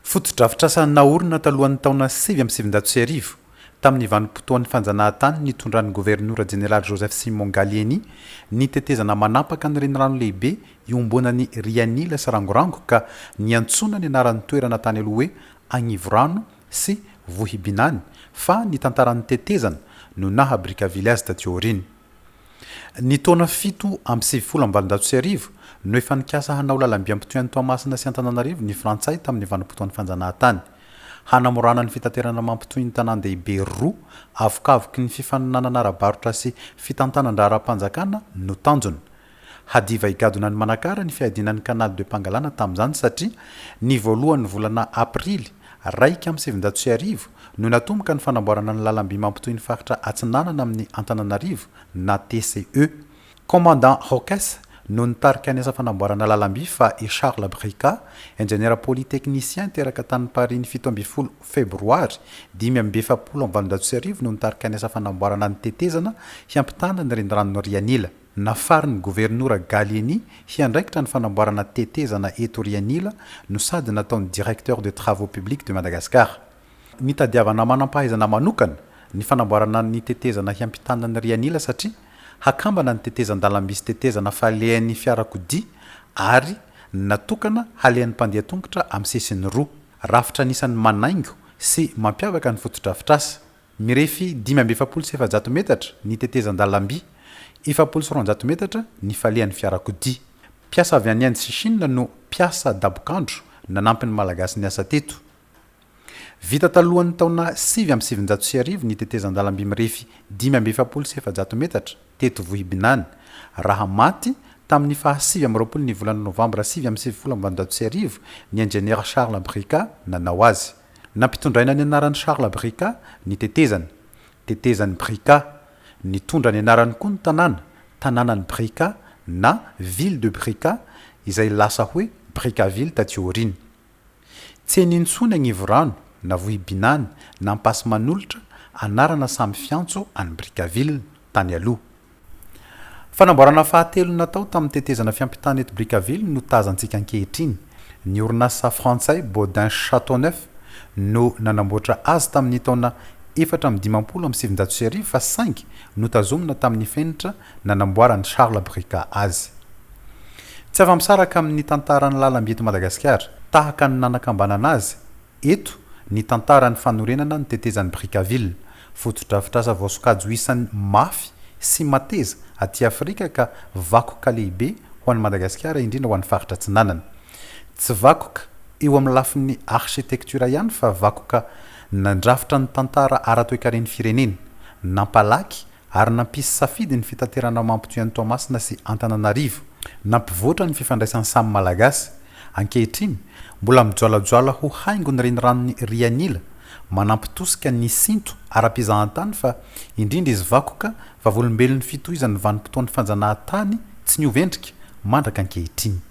Fotodrafitrasa naorina talohan'ny taona 1909, tamin'ny vanim-potoan'ny fanjanahantany nitondran'ny governora jeneraly Joseph Simon Gallieni ny tetezana manapaka ny renirano lehibe iombonan'i Rianila sy Rangorango ka niantsoana ny anaran'ny toerana tany aloha hoe Agnivorano sy Vohibinany fa ny tantaran'ny tetezana no naha Brickaville azy taty aoriana. Ny taona 1897 no efa nikasa hanao lalamby hampitohy an'i Toamasina sy Antananarivo ny Frantsay tamin'ny vanim-potoan'ny fanjanahantany. Hanamorana ny fitaterana mampitohy ny tanàn-dehibe roa avokavoky ny fifaninanana ara-barotra sy fitantanan-draharaham-panjakana no tanjona. Hadiva higadona an'i Manakara ny fiadiana ny Canal de Pangalana tamin'izany satria ny voalohan'ny volana aprily 1901 no natomboka ny fanamboarana ny lalamby mampitohy ny faritra Atsinanana amin'ny Antananarivo na TCE. Commandant Roques no nitarika ny asa fanamboarana lalamby fa i Charles Bricat, injeniera polytechnicien teraka tany Paris ny 17 febroary 1845 no nitarika ny asa fanamboarana ny tetezana hiampitana ny reniranon'i Rianila. Nafarin'ny governora Gallieni hiandraikitra ny fanamboarana tetezana eto Rianila no sady nataony Directeur de Travaux Publics de Madagascar. Nitadiavana manam-pahaizana manokana ny fanamboarana ny tetezana hiampitana ny Rianila satria hakambana ny tetezan-dalamby sy tetezana falehan'ny fiarakodia ary natokana halehan'ny mpandeha tongotra amin'ny sisiny roa. Rafitra anisan'ny manaingo sy mampiavaka ny fotodrafitrasa. Mirefy 445 metatra ny tetezan-dalamby, 240 metatra ny falehan'ny fiarakodia. Mpiasa avy any Inde sy Chine no mpiasa dabokandro nanampy ny Malagasy niasa teto. Vita talohan'ny taona 1909 ny tetezan-dalamby mirefy 445 metatra teto Vohibinany, raha maty tamin'ny faha 29 ny volana novambra 1899 ny injeniera Charles Bricat nanao azy. Nampitondraina ny anaran'i Charles Bricat ny tetezana, tetezan'i Bricat. Nitondra ny anarany koa ny tanàna, tanànan'i Bricat na ville de Bricat izay lasa hoe Brickaville taty aoriana. Tsy eny intsony Agnivorano na Vohibinany na Ampasimanolotra anarana samy fiantso an'i Brickaville tany aloha. Fanamboarana fahatelo natao tamin'ny tetezana fiampitana eto Brickaville no tazantsika ankehitriny. Ny orinasa frantsay Baudin Châteauneuf no nanamboatra azy tamin'ny taona 1954 fa saingy notazomina tamin'ny fenitra nanamboaran'i Charles Bricat azy. Tsy afa-misaraka amin'ny tantaran'ny lalamby eto Madagasikara, tahaka ny nanakambanana azy eto ny tantaran'ny fanorenana ny tetezan'i Brickaville, fotodrafitrasa voasokajy ho isan'ny mafy sy mateza aty Afrika ka vakoka lehibe ho an'i Madagasikara indrindra ho an'ny faritra Atsinanana. Tsy vakoka eo amin'ny lafiny architecture ihany fa vakoka nandrafitra ny tantara ara-toekaren'ny firenena, nampalaky ary nampisy safidy ny fitaterana mampitohy an'i Toamasina sy Antananarivo, nampivoatra ny fifandraisan'ny samy Malagasy. Ankehitriny, mbola mijoalajoala ho haingo ny reniranon'i Rianila, manampy tosika ny sinto ara-pizahantany fa indrindra izy vakoka vavolombelon'ny fitohizan'ny vanim-potoan'ny fanjanahantany tsy niova endrika mandraka ankehitriny.